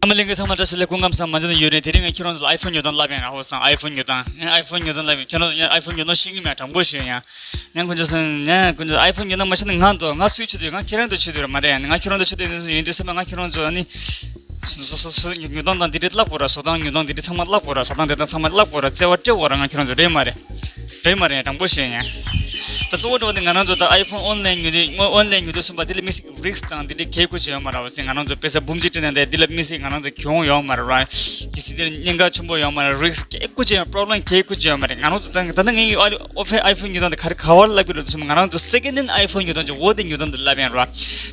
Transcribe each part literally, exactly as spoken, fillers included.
ཨ་མ་ལེན་གི་ཚང་མ་བཀྲ་ཤིས་བདེ་ལེགས། སྐུ་ཁམས་བཟང་། མ་འཇོན་ན་ཡོད་རེད། དེ་རིང་ངས་ཁྱེད་རང་ཚོ་ལ་ཨའི་ཕོན་ཉོ་སྟངས་བསླབ་ཡིན་ར། ཧོ་སང་ཨའི་ཕོན་ཉོ་སྟངས། ཨའི་ཕོན་ཉོ་སྟངས་བསླབ་ཡིན། ཁྱེད་རང་ཚོ་ཨའི་ཕོན་ཉོ་སྟངས་ཤེས་ཀྱི་མེད། དྲང་པོ་ཞུ་ཡ། ཡང་ཁོང་ཚོ་སང་ཡང་ཁོང་ཚོ་ཨའི་ཕོན་ཉོ་སྟངས་མ་ཤེས་ན་ང་འདུག་ང་སུའི་ཆེད་དུ་ཡོད། ང་ཁྱེད་རང་ཚོའི་ཆེད་དུ་ཡོད་ར་མ་རེད། ཡང་ང་ཁྱེད་རང་ཚོའི་ཆེད་དུ་ཡོད་དུས་སེམས་ལ་ང་ཁྱེད་རང་ཚོ་ཨ་ནི་སོ་སོ་སོ་སོ་ཉོ་སྟངས་དང་འདི་འདྲ་བསླབ་དགོས་ར། བཟོ་སྟངས་ཉོ་སྟངས་འདི་འདྲ་ཚང་མ་བསླབ་དགོས་ར། བཟོ་སྟངས་དེ་དག་ཚང་མ་བསླབ་དགོས་ར། བརྩེ་བ་སྤྲད་དགོས་ར། ང་ཁྱེད་རང་ཚོ་རེད་མ་རེད། རེད་མ་རེད། དྲང་པོ་བཤད་ཡིན། ད་གཙོ་བོ་འགྲོ་བ་དེ་ང་རང་ཚོ་ད་ཨའི་ཕོན་ཨོན་ལན་ཉོ་དུས་ཨོན་ལན་ཉོ་དུས་ཙམ་པ་དེ་ལ་དམིགས་བསལ་རིསྐ་དང་དེ་འདྲའི་གལ་ཁུར་ཅིག་ཡོད་མ་རེད་བ་སེ། ང་རང་ཚོ་པེ་ས་འབུམ་གཅིག་སྤྲད་ན་དེ་དེ་ལ་དམིགས་བསལ་ང་རང་ཚོ་གྱོང་ཡོད་མ་རེད་བ། གལ་སྲིད་དེ་ལ་གནད་འགག་ཆེན་པོ་ཡོད་མ་རེད། རིསྐ་གལ་ཁུར་ཅིག་ཡོད། པོ་རོབ་ལེམ་གལ་ཁུར་ཅིག་ཡོད་མ་རེད། ང་རང་ཚོ་ད་ད་ལྟ་ངའི་ཨོ་ཕེ་ཨའི་ཕོན་ཉོ་སྟངས་དེ་ག་རེ་ག་བར་བསླབ་ཀྱི་རེད་ཟེར་ན། ང་རང་ཚོ་སེ་ཀེན་ཌ་ཧེན་ཌ་ཨའི་ཕོན་ཉོ་སྟངས་ཅིག་འོ་དེ་ཉོ་སྟངས་དེ་བསླབ་ཡིན་ར།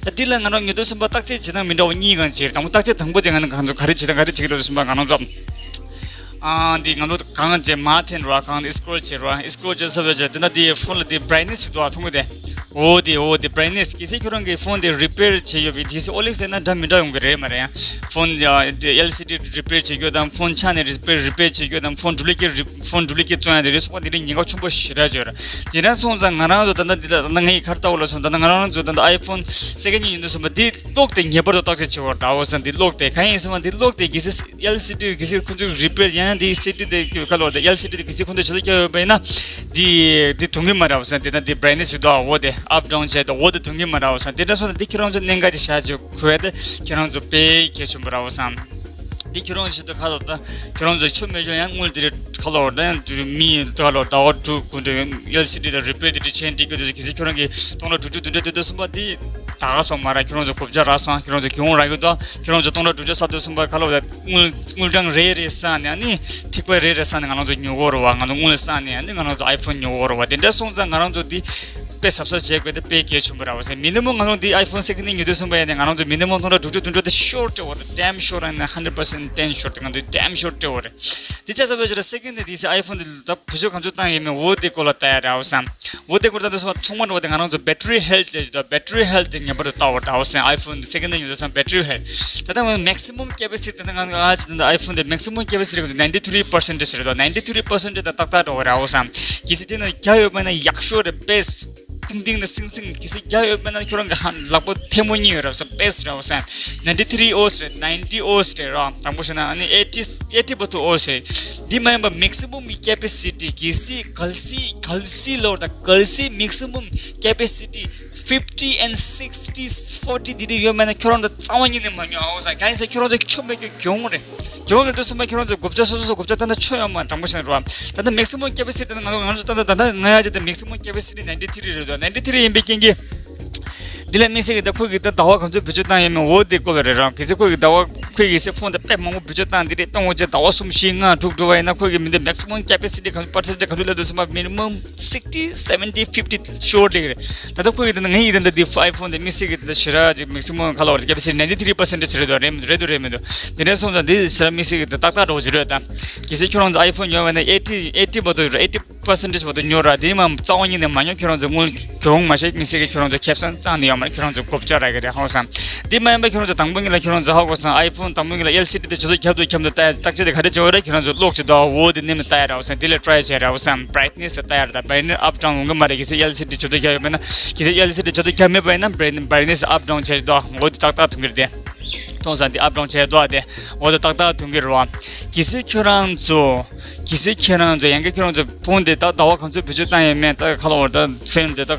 ད་དེ་ལ་ང་རང་ཉོ་དུས་ཙམ་པ་བརྟག་དཔྱད་བྱེད་སྟངས་མི་འདྲ་བ་གཉིས་གང་བྱེད། དང་པོ་བརྟག་དཔྱད་དང་པོ་དེ་ང་རང་ཚོ་ག་རེ་བྱེད་སྟངས་ག་རེ་བྱེད་ཀྱི་རེད་ཟེར་ན། ང་རང་ཚོ། ཨ་འདི་ང་ཚོ་གང་ཅེ་མ་འཐེན་ར། གང་འདི་སི་ཀོལ་བྱེད་ར། སི་ཀོལ་བྱེད་ས་བྱེད་དེ་ན་འདི་ཕོན་ལ་འདི་བྷ་རའིཊ་ནེ་སི་ཞིག་འདུག་ཨ། མཐོང་གི་དེ། འོ་དེ་འོ་དེ་བྷ་རའིཊ་ནེ་སི། གལ་སྲིད་ཁྱོད་རང་གི་ཕོན་དེ་རི་པེར་བྱེད་ཡོད་པའི་དུས་སུ་ཨོ་ལེགས་ཟེར་ན་འདྲ་མི་འདྲ་ཡོང་གི་རེད་མ་རེད། ཡང་ཕོན་ཨེལ་སི་ཌི་རི་པེར་བྱེད་རྒྱུ་དང་ཕོན་ཆག་ནས་རི་པེར་རི་པེར་བྱེད་རྒྱུ་དང་ཕོན་ཌུ་པི་ལི་ཀེཊ་རི་ཕོན་ཌུ་པི་ལི་ཀེཊ་བཙོང་ཡ་དེ་རེད་སོགས་པ་དེ་རིགས་ཉེན་ཁ་ཆེན་པོ་ཞེ་དྲག་ཡོད་ར། དེ་འདྲ་སོང་ཙང་ང་རང་ཚོ་ད་ལྟ་འདི་ལ་ད་ལྟ་ངས་ག་རེ་ལྟ་བ་ལ་སོང་ད་ལྟ་ང་རང་ཚོ་ད་ལྟ་ཨའི་ཕོན་སེ་ཀེན་ཌ་ཉིན་དུ་སོང་པ་འདི་གློག་དེ་ངེས་པར་དུ་བརྟག་དཔྱད་བྱེད་དགོས་ར། ད་འོ་ཙང་འདི་གློག་དེ་གང་ཡིན་སོང་བ་འདི་གློག་དེ་གལ་སྲིད་ཨེལ་སི་ཌི་གལ་སྲིད་ཁོང་ཚོས་རི་པེར་ཡང་ན་འདི་སི་ཌི་དེ་ག་ལོར་དེ་ཨེལ་སི་ཌི་དེ་གལ་སྲིད་ཁོང་ཚོས་བྱེད་ལུགས་བསྐྱལ་ཡོད་པ་ཡིན་ན་འདི་འདི་ཐོན་གི་མ་རེད། འོ་ཙང་དེ་ན་འདི་བྷ་རའིཊ་ནེ་སི་ཞིག་འདུག་ཨ། འོ་དེ་ཨབ་ཌའུན་བྱས་ཏེ་འོ་དེ་ཐོན་གི་མ་རེད། འོ་ཙང་དེ་འདྲ་སོང་ན་འདི་ཁྱེད་རང་ཚོ་གནད་འགག་ཅིག་བཞག་བྱས་གོ་ཡ་དེ་ཁྱེད་རང་ཚོ་དཔེ་གལ་ཆེན་པོ་རེད། འོ་ཙང་འདི་ཁྱེད་རང་ཚོ་ཆེད་དུ་ཁ་ལོ་ད་ཁྱེད་རང་ཚོ་ཆོ་མེད་ཆོ་ཡང་དངུལ་དེ་རེད་ཁ་ལོ་ད་ཡང་མི་ད་ལོ་ཟླ་བ་དྲུག་དགུ་འདྲ་ཨེལ་སི་ཌི་དང་རི་པེར་དེ་འདྲ་བྱས་འགྲིག་གི་འདུག་གལ་སྲིད་ཁྱོད་རང་གིས་སྟོང་ཕྲག་དྲུག་ཅུ་བདུན་ཅུ་དེ་འདྲ་སོང་པ་འདི་ད་ག་སོང་མ་ར། ཁྱོད་རང་ཚོ་རྐུབ་ཀྱག་རག་སོང་། ཁྱོད་རང་ཚོ་གྱོང་རག་གི་འདུག་ཁྱོད་རང་ཚོ་སྟོང་ཕྲག་དྲུག་ཅུ་ས་དུས་སོང་པ་ཁ་ལོ་ད་དངུལ་དངུལ་གྲངས་རེ་རེ་བསགས་ནས་ཨ་ནི་ཐིགས་པ་རེ་རེ་བསགས་ནས་ང་རང་ཚོ་ཉོ་གི་ཡོད་རེད་བ། ང་ཚོ་དངུལ་བསགས་ནས་ཨ་ནི་ང་རང་ཚོ་ཨའི་ཕོན་ཉོ་གི་ཡོད་རེད་བ། དེ་འདྲ་སོང་ཙང་ང་རང་ཚོ་འདི་དཔེ་གཟབ་གཟབ་བྱེད་དགོས་དེ་དཔེ་གལ་ཆེན་པོ་རེད་བ་ཟེར། མི་ནི་མོམ་ང་ཚོ་འདི་ཨའི་ཕོན་སེ་ཀེན་ཌ་ཉོ་དུས་སོང་པ་ཡིན་ནའི་ང་རང་ཚོ་མི་ནི་མོམ་སྟོང་ཕྲག་དྲུག་ཅུ་བདུན་ཅུ་དེ་ཤོར་སྤྲད་དགོས་རེད། ཌེམ་ཤོར་རེད། ཧན་ཌེཌ་པར་སེན་ཊི་ཌེམ་ཤོར་དེ་ང་ཚོ་ཌེམ་ཤོར་སྤྲད་དགོས་རེད། དེ་ཆ་ཚང་བའི་ཕྱིར་སེ་ཀེན་ཌ་དེ་ཨའི་ཕོན་དེ་ད་བེད་སྤྱོད་གང་ཚོད་བཏང་ཡོད་མེད་འོ་དེ་སྐོར་ལ་ལྟ་ཡ་རེད། འོ་ཙང་འོ་དེ་སྐོར་ལ་ལྟ་དུས་ཙམ་པ་ཐོག་མར་འགྲོ་བ་དེ་ང་རང་ཚོ་བེ་ཊ་རི་ཧེལ་ཐི་ལབ་ཀྱི་འདུག་བེ་ཊ་རི་ཧེལ་ཐི་དེ་ངེས་པར་དུ་ལྟ་དགོས་རེད། འོ་ཙང་ཨའི་ཕོན་སེ་ཀེན་ཌ་ཉོ་དུས་ཙམ་པ་བེ་ཊ་རི་ཧེལ་ཐི་ད་ལྟ་ང་མེག་སི་མམ་ཀེ་པེ་སི་ཊི་ད་ལྟ་ང་ང་ཚོ་ད་ལྟ་ཨའི་ཕོན་དེ་མེག་སི་མམ་ཀེ་པེ་སི་ཊི་རེད་ཀྱི་འདུག་ནའིན་ཊི་ཐི་རི་པར་སེན་ཊེཇ་རེད་འདུག་ནའིན་ཊི་ཐི་རི་པར་སེན་ཊེཇ་ད་ཏག་ཏག་འགྲོ་གི་རེད། འོ་ཙང་གལ་སྲིད་དེ་ན་རྒྱ་ཡོད་པ་ན་ཡག་ཤོས་རེད། བེ་སི་ཏིང་ཏིང་ནས་སིང་སིང་གལ་སྲིད་རྒྱ་ཡོད་པ་ན་ཁྱོད་རང་གི་ཧ་ལག་པ་ཐལ་མོ་གཉིས་ཡོད་རེད། འོ་ཙང་བེ་སི་རེད། འོ་ཙང་ནའིན་ཊི་ཐི་རི་ཨོ་སི་རེད། ནའིན་ཊི་ཨོ་སི་རེད་ར། དང་པོ་བྱས་ན་ཨ་ནི་ཨེ་ཊི་ཨེ་ཊི་བར་དུ་ཨོ་སི་རེད། འདི་མ་ཡིན་པ་མེག་སི་མམ་ཀེ་པེ་སི་ཊི་གལ་སྲིད་གལ་སྲིད་གལ་སྲིད་ལོར་དང་གལ་སྲིད་མེག་སི་མམ་ཀེ་པེ་སི་ཊི་ཕིབ་ཊི་ཨེན་སིག་སི་ཊི་ཕོར་ཊི་འདི་འདྲ་ཡོད་མེད་ན་ཁྱོད་རང་ཚོ་རྩ་བ་ཉིད་ནས་མ་ཉོ། འོ་ཙང་གང་ཡིན་ཟེར་ཁྱོད་རང་ཚོ་ཆོ་མེད་ཀྱི་གྱོང་རེད། གྱོང་རེད་དུས་ཙམ་པ་ཁྱོད་རང་ཚོ་དགུ་བརྒྱ་སོ་སོ་སོ་དགུ་བརྒྱ་ད་ལྟ་ཆོ་ཡོད་མ་དྲང་པོ་བཤད་ན་རེད་བ། ད་ལྟ་མེག་སི་མམ་ཀེ་པེ་སི་ཊི་ད་ང་ཚོ་ང་ཚོ་ད་ལྟ་ད་ལྟ་ང་ཡ་ཅེ་ད་མེག་སི་མམ་ཀེ་པེ་སི་ཊི་ནའིན་ཊི་ཐི་རི་རེད་འདུག་ནའིན་ཊི་ཐི་རི་ཡིན་པའི་རྐྱེན་གྱིས་འདི་ལ་དམིགས་བསལ་གྱི་ད་ཁོ་གི་ད་ཟླ་བ་ག་ཚོད་བེད་སྤྱོད་བཏང་ཡོད་མེད་འོ་དེ་སྐོར་ལ་རེད་ར། གལ་སྲིད་ཁོ་གི་ཟླ་བ་ཁོ་གི་ཟེར་ཕོན་དེ་དཔེ་མང་པོ་བེད་སྤྱོད་བཏང་འདི་རེད་དཔེ་ངོ་ཅེ་ཟླ་བ་གསུམ་བཞི་ལྔ་དྲུག་འགྲོ་བ་ཡིན་ན་ཁོ་གི་མི་འདི་མེག་སི་མམ་ཀེ་པེ་སི་ཊི་ག་ཚོད་པར་སེན་ཊེཇ་ག་ཚོད་སླེབས་འདུག་ཟེར་བ་མི་ནི་མམ་སིག་སི་ཊི་སེ་ཝེན་ཊི་ཕིབ་ཊི་ཤོར་ལེགས་རེད། ད་ལྟ་ཁོ་གི་ད་ལྟ་ངའི་ཡི་ད་ལྟ་འདི་ཨའི་ཕོན་དེ་དམིགས་བསལ་གྱི་ད་ལྟ་ཞེ་དྲག་ཅིག་མེག་སི་མམ་ག་ལ་བར་ཀེ་པེ་སི་ཊི་ནའིན་ཊི་ཐི་རི་པར་སེན་ཊེཇ་རེད་དོ་རེད་མི་འདུག་རེད་དོ་རེད་མི་འདུག་དེ་འདྲ་སོང་ཙང་འདི་ཞེ་དྲག་དམིགས་བསལ་གྱི་ད་ཏག་ཏག་འགྲོ་བ་ཅིག་རེད། ད་གལ་སྲིད་ཁྱོད་རང་ཚོ་ཨའི་ཕོན་ཉོ་བ་ན་ཨེ་ཊི་ཨེ་ཊི་བར་དུ་ཨེ་ཊི་པར་སེན་ཊེཇ་བར་དུ་ཉོ་ར། དེ་མ་རྩ་བ་ཉིད་ནས་མ་ཉོ་ཁྱོད་རང་ཚོ་དངུལ་གྱོང་མ་བྱེད་དམིགས་བསལ་གྱི་ཁྱོད་རང་ཚོ་ཁེ་བཟང་རྩ་ནས་ཡོད་མ་རེད། ཁྱོད་རང་ཚོ་དགོས་ཅག་རག་གི་རེད་ཧང་སང་། དེ་མ་ཡིན་པ་ཁྱོད་རང་ཚོ་དང་པོ་ཉིད་ལ་ཁྱོད་རང་ཚོ་ཧ་གོ་སང་ཨའི་ཕོན་དང་པོ་ཉིད་ལ་ཨེལ་སི་ཌི་དེ་ཇེ་མཐོ་ཁྱབ་ཏུ་ཁྱབ་ཏུ་བལྟ་བརྟག་དཔྱད་དེ་ག་རེ་བྱེད་དགོས་རེད། ཁྱོད་རང་ཚོ་གློག་ཅིག་འདུག་འོ་དེ་ནེམ་ནས་བལྟ་ཡ་རེད་ཧང་སང་། དེ་ལས་ཊི་རའི་བྱེད་རེད་ཧང་སང་། བྷ་རའིཊ་ནེ་སི་ལ་བལྟ་ཡ་རེད། ད་བྷ་རའིཊ་ནེ་སི་ཨབ་ཌའུན་འོང་གི་མ་རེད། གལ་སྲིད་ཨེལ་སི་ཌི་ཇེ་མཐོ་ཁྱབ་ཡོད་མེད་ན། གལ་སྲིད་ཨེལ་སི་ཌི་ཇེ་མཐོ་ཁྱབ་མེད་པ་ཡིན་ན་བྷ་རའིཊ་ནེ་སི་ཨབ་ཌའུན་བྱེད་འདུག་འོ་དེ་ཏག་ཏག་ཐོན་གི་རེད་དེ། མཐོང་སང་དེ་ཨབ་ཌའུན་བྱེད་འདུག་དེ། འོ་དེ་ཏག་ཏག་ཐོན་གི་རེད་བ། གལ་སྲིད་ཁྱོད་རང་ཚོ་གལ་སྲིད་ཁྱེད་རང་ཚོ་ཡང་གི་ཁྱོད་རང་ཚོ་ཕོན་དེ་ད་ཟླ་བ་གང་ཚོད་བེད་སྤྱོད་བཏང་ཡོད་མེད། ད་ཁ་ལོ་བར་ད་ཕིལམ་དེ་ད་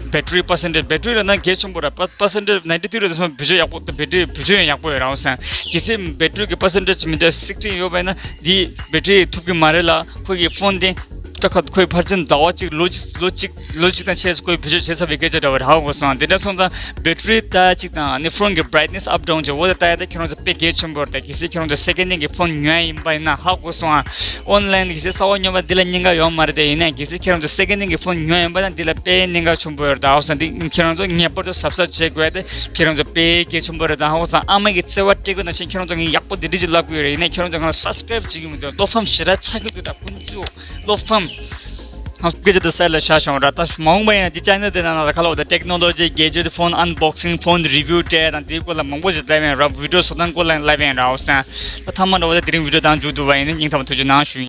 བེ་ཊི་རི་པར་སེན་ཊེཇ་བེ་ཊི་རི་ལ་ན་གལ་ཆེན་པོ་ར། པར་པར་སེན་ཊེཇ་ནའིན་ཊི་ཐི་རི་དེ་ཚོ་བེད་སྤྱོད་ཡག་པོ་ད་བེ་ཊི་རི་བེད་སྤྱོད་ཡང་ཡག་པོ་ཡོད་རང་སང་། གལ་སྲིད་བེ་ཊི་རི་གི་པར་སེན་ཊེཇ་མི་འདྲ་སིག་སི་ཊི་ཡོད་པ་ཡིན་ན་འདི་བེ་ཊི་རི་ཐུབ་གི་མ་རེད་ལ། ཁོ་གི་ཕོན་དེ་ད་ཁ་ཁོའི་ཕར་ཕྱིན་ཟླ་བ་གཅིག་ལོ་གཅིག་ལོ་གཅིག་ལོ་གཅིག་དང་ཕྱེད་ཀ་ཁོས་བེད་སྤྱོད་བྱེད་ཚར་བའི་སྐད་ཆ་འདྲ་བ་རེད་ཧ་གོ་སོང་། དེ་འདྲ་སོང་ཙང་བེ་ཊི་རི་ལྟ་གཅིག་དང་ཨ་ནི་ཕོན་གྱི་བྷ་རའིཊ་ནེ་སི་ཨབ་ཌའུན་བྱེད་འོ་དེ་ལྟ་ཡ་དེ་ཁྱེད་རང་ཚོ་དཔེ་གལ་ཆེན་པོ་རེད། གལ་སྲིད་ཁྱེད་རང་ཚོ་སེ་ཀེན་ཌ་ཧེན་ཌ་གི་ཕོན་ཉོ་ཡ་ཡིན་པ་ཡིན་ན་ཧ་གོ་སོང་ཨ། ཨོན་ལན་གྱི་གསར་བ་ཉོ་བ་འདི་ལ་གནད་འགག་ཡོད་མ་རེད་དེ། ཡིན་ནའི་གལ་སྲིད་ཁྱེད་རང་ཚོ་སེ་ཀེན་ཌ་ཧེན་ཌ་གི་ཕོན་ཉོ་ཡིན་པ་ན་འདི་ལ་དཔེ་གནད་འགག་ཆེན་པོ་ཡོད་རེད། ད་ཧ་གོ་སོང་། འདི་ཁྱེད་རང་ཚོ་ངེས་པར་དུ་གཟབ་གཟབ་བྱེད་དགོས་ཡ་དེ་ཁྱེད་རང་ཚོ་དཔེ་གལ་ཆེན་པོ་རེད། ད་ཧ་གོ་སོང་། ཨ་མ་གི་བརྩེ་བ་སྤྲད་དགོས་ན་ཆེན་ཁྱེད་རང་ཚོ་ངས་ཡག་པོ་འདི་འདྲ་ཅིག་ལབ་དགོས་རེད། ཡིན་ནའི་ཁྱེད་རང་ཚོ་ང་ལ་སབ་སི་ཀ་རའིབ་བྱེད་ཀྱི་མི་འདུག་བློ་ཕམ་ཞེ་དྲག་ཆགས་ཀྱི་འདུག་ད་ཀུན་སྤྱོད་བློ་ཕམ་ཧ་སྐད་ཆ་དེ་སལ་ལ་ཤ་ཤོང་ར། ད་མ་འོངས་པ་ཡིན་ན་འདི་ཅེ་ནལ་དེ་ནང་ལ་ཁ་ལོ་ད་ཊེག་ནོ་ལོ་ཇི་གེ་ཇེཊ་ཕོན་ཨན་བྷོག་སིང་ཕོན་རི་བིའུ་སྤྲད་དང་དེའི་སྐོར་ལ་མང་པོ་ཞིག་ལབ་ཡིན་ར། བི་ཌི་ཡོ་བཟོ་སྟངས་སྐོར་ལ་ལབ་ཡིན་ར། ཧ་གོ་སོང་། ད་ཐ་མ་འདྲ་བོ་ད་དེ་རིང་བི་ཌི་ཡོ་དང་མཇུག་བསྡུ་བ་ཡིན་ན་སྙིང་ཐག་པ་ཐུགས་རྗེ་གནང་ཞུ་ཡིན།